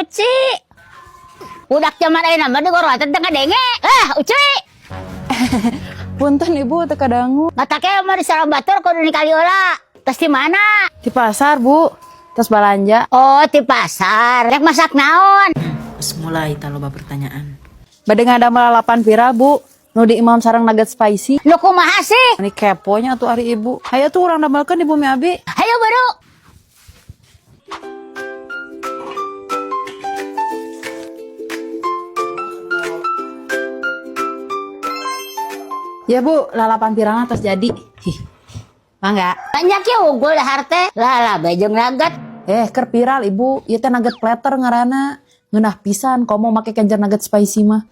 Uci. Budak zaman ayeuna mah digorowotan teu ngadenge. Ah, Uci. Punten, Ibu, teu kadangu. Matak ge mah di batur kudu ningali heula. Tos di mana? Di pasar, Bu. Tos balanja. Oh, di pasar. Rek masak naon? Terus mulai tah loba pertanyaan. Bade ngadamel lalapan viral, Bu. Nu di imam sareng nugget spicy. Nu kumaha sih? Ini keponya tuh ari Ibu. Hayu tuh urang damelkeun di bumi abi. Hayu buru. Ya, Bu, lalapan viralna tos jadi. Hih. Mangga. Banyak ya unggul dahar teh. Lalap jeung nugget. Eh, keur viral, Ibu. Ieu teh nugget platter ngaranna. Ngeunah pisan komo make kenjer nugget spicy mah.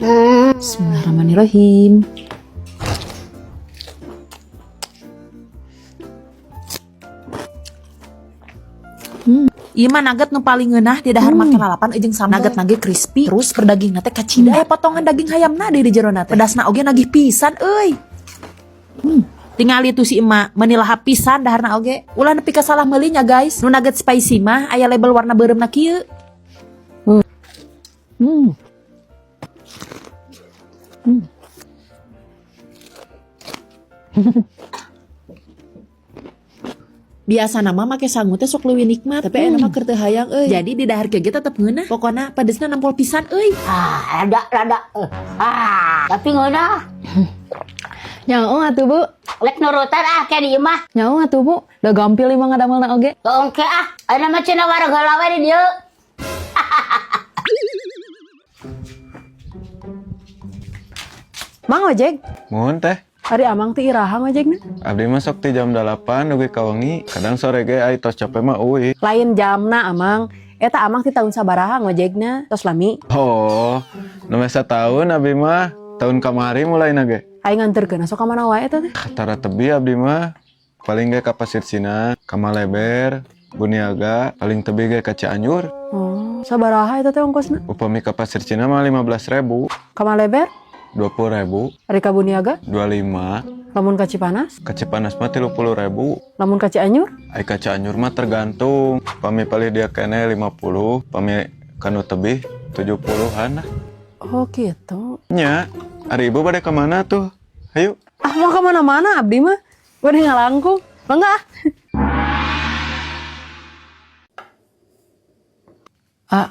Bismillahirrahmanirrahim. Ieu mah nugget nu paling ngeunah di dahar make lalapan jeung sambal. Nugget nage crispy, terus berdaging teh kacida. Eh, potongan daging hayamna deui di jerona teh. Pedasna oge nagih pisan euy. Tingali tuh si emak, meuni lahap pisan daharna oge. Ulah nepi ka salah meuli nya, guys. Nu nugget spicy mah aya label warna beureumna kieu. Biasa nama make sangu teh sok leuwih nikmat, tapi aya mah keur teu hayang euy. Jadi di dahar ge tetep ngeunah. Pokona pedesna nampol pisan euy. Ah, rada rada. Eh, ah, tapi ngeunah. Nyaho atuh, Bu. Lek nurutan ah ke di imah. Nyaho atuh, Bu. Da gampil imah ngadamelna oge. Engke ah, ayeuna mah cenah wareg heula we di dieu. Mang ojek, Mohon, Teh. Ari Amang teh iraha ngojekna? Abdi mah sok ti jam 8 dugi ka wengi. Kadang sore ge ai tos capek mah euy. Lain jamna, Amang. Eta Amang ti tahun sabaraha ngojekna? Tos lami. Oh, nu tahun abdi mah. Tahun kamari mulai ge. Aing nganterkeun sok ka mana wae eta teh? Tara tebi abdi mah. Paling ge ka Pasir Cina, ka Maleber, Buniaga, paling tebi ge ka Cianjur. Oh, sabaraha eta teh ongkosna? Upami ka Pasir Cina mah 15.000, Ka Maleber? 20.000, Ari ka Buniaga? 25, Lamun ka Cipanas? Ka Cipanas mah 30.000. Lamun ka Cianjur? Ai ka Cianjur mah tergantung. Pami palih dieu keneh 50, pami kanu tebih 70-an lah. Oh, gitu. Nya, ari Ibu pada kemana tuh? Ayo. Ah, mau kemana-mana abdi mah. Bade ngalangkung. Mangga ah. Ah,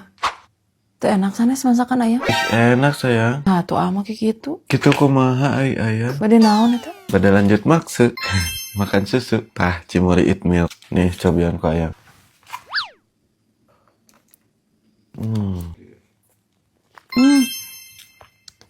teu enak sanes masakan ayam. Enak, sayang. Nah, tuh ama kayak gitu. Gitu kumaha ai ayam. Bade naon eta? Pada lanjut maksud. Makan susu. Tah, Cimory Eat Milk. Nih, cobian ku ayam.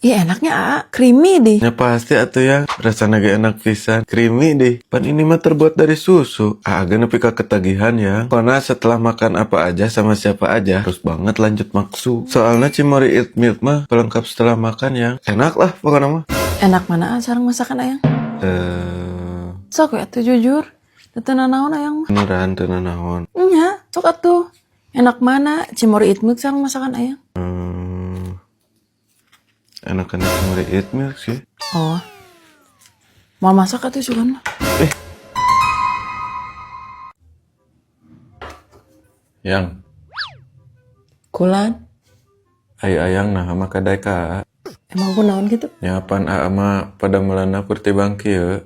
Iya enaknya, ah, creamy deh. Ya pasti atuh ya, rasanya gak enak pisan, creamy deh. Pan ini mah terbuat dari susu. Ah, agak nepi ka ketagihan ya. Karena setelah makan apa aja sama siapa aja, terus banget lanjut maksu. Soalnya Cimory Eat Milk mah pelengkap setelah makan ya. Enak lah pokoknya mah. Enak mana, ah, sareng masakan ayang? Eh, Sok ya tuh jujur. Teu naon ayang mah. Beneran teu naon. Nya, sok atuh. Enak mana Cimory Eat Milk sareng masakan ayang? Enakan Cimory Eat Milk sih. Oh. Mau masak atuh sugan mah. Yang, Kulan, ai ayang nah sama kadai ka. Emang ku naon gitu? Nyapan aa mah pada melana purti bangki ya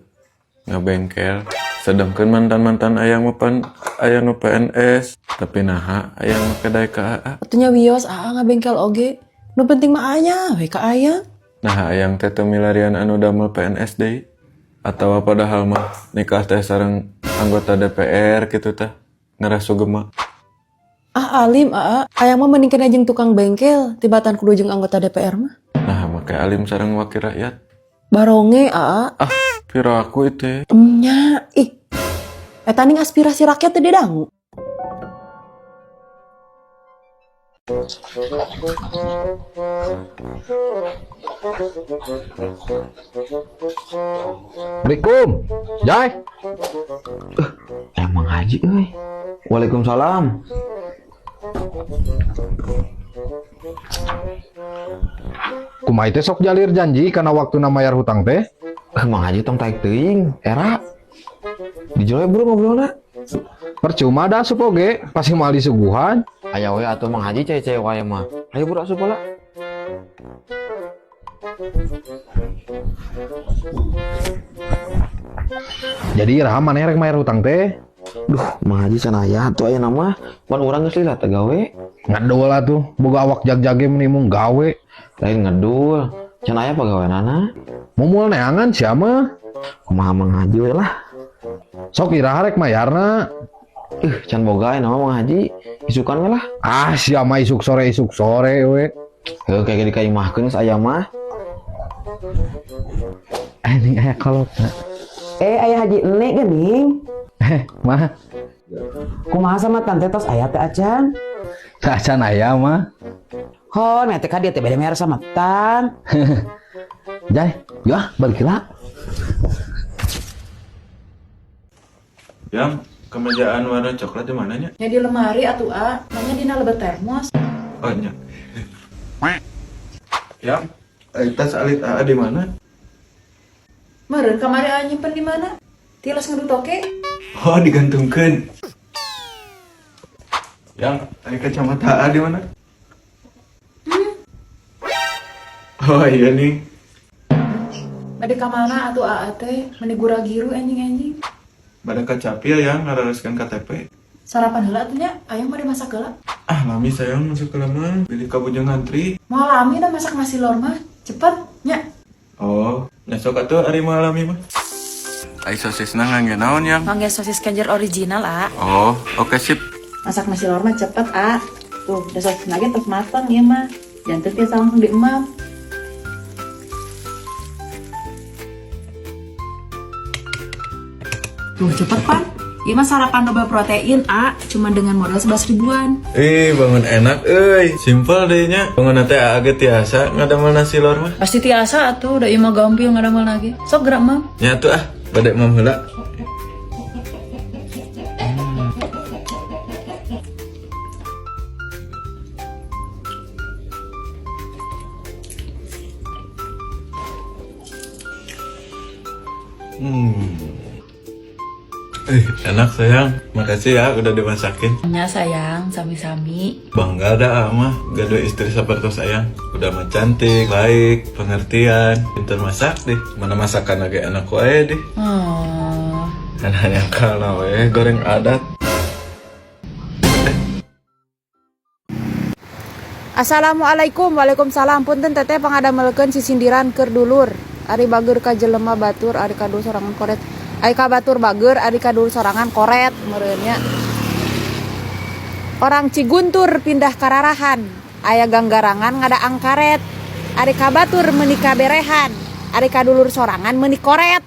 ngabengkel. Sedangkan mantan-mantan ayang mah pan aya nu PNS, tapi naha ayang mah kadai ka aa. Atunya wios aa ngabengkel oge. Nu penting mah aya we ka ayang. Nah, ayang teh teu milarian anu damel PNS deui. Atawa padahal mah nikah teh sareng anggota DPR gitu teh ngerasu gema. Ah, alim aa, ayang mah mending kena jeung tukang bengkel tibatan kudu jeung anggota DPR mah. Nah, make alim sareng wakil rakyat. Baronge, aa. Ah, piro aku itu. Nya, ih. Eta ning aspirasi rakyat teh didangu. Assalamualaikum. Jai. Emang haji euy. Waalaikumsalam. Kumaha teh sok jalir janji karena waktu mayar hutang teh? Emang haji tong taek teuing, era. Di jero bro ngobrolna. Percuma dah asup oge, pasti moal disuguhan. Aya we atuh Mang Haji cai-cai wae mah. Ayo budak asup heula. Jadi iraha maneh rek mayar hutang teh? Duh, Mang Haji can aya atuh aya nama. Pan urang geus lila teh gawe. Ngedul atuh, boga awak jag-jage meni mung gawe. Lain ngedul, can aya pagaweanana. Mumul neangan sia mah. Kumaha Mang Haji we lah. Sok iraha rek mayarna. Can boga aya nama Mang Haji. Isukan we lah. Ah, sia mah isuk sore we. Heuh kayak di kaimahkeun geus aya mah. Ini aya kolotna. Eh, ayah Haji Nek geuning. Eh, mah, Kumaha sama tante tos aya teh acan? acan aya mah. Hon, mete ka dia teh beda merek sama tan. Jai, yuk ah, balik lah. Yang kemejaan warna coklat di mananya? Nya di lemari atuh A, nanya dina lebet termos. Oh nya. Yang tas alit AA di mana? Meureun kamari A nyimpen di mana? Tilas ngedut oke. Oh digantungkeun. Yang kacamata AA di mana? Oh iya nih. Bade ka mana atuh AA teh? Meni gura-giru enjing-enjing. Bada kacapi ya yang ngarareskeun KTP. Sarapan heula atuh nya, ayang mah dimasak heula. Ah lami sayang masuk ke lama. Pilih kabujeng ngantri. Moal lami dah masak nasi lor mah. Cepet nya. Oh, nyesok atuh ari mah lami mah. Ai sosisna ngangge naon yang? Mangga sosis kenjer original, A. Oh, oke sip. Masak nasi lor mah cepet, A. Tuh, udah sosis lagi terus mateng ya mah. Jangan biasa langsung diemam. Tuh, cepet pan. Iya mah sarapan double protein, A. Cuman dengan modal 11 ribuan. Ih, bangun enak euy. Simple deh nya. Bangun teh aa ge tiasa ngadamel nasi lor mah. Pasti tiasa atuh, udah ima gampil ngadamel lagi. Sok gerak, Mam. Nya atuh ah, bade mam heula. Enak sayang. Makasih ya udah dimasakin. Nya sayang, sami-sami. Bangga dah mah gaduh istri seperti sayang. Udah mah cantik, baik, pengertian, pintar masak deh. Mana masakan agak enak wae deh. Oh. Dan hanya kalau we goreng adat. Assalamualaikum, waalaikumsalam. Punten teteh pangadamelkeun sisindiran keur dulur. Ari bageur ka jelema batur, ari ka dulur sorangan koret. Ari ka batur bageur, ari ka dulur sorangan koret meureun nya. Orang Ciguntur pindah kararahan, aya ganggarangan ngadaang karet. Ari ka batur meuni kaberehan, ari ka dulur sorangan meuni koret.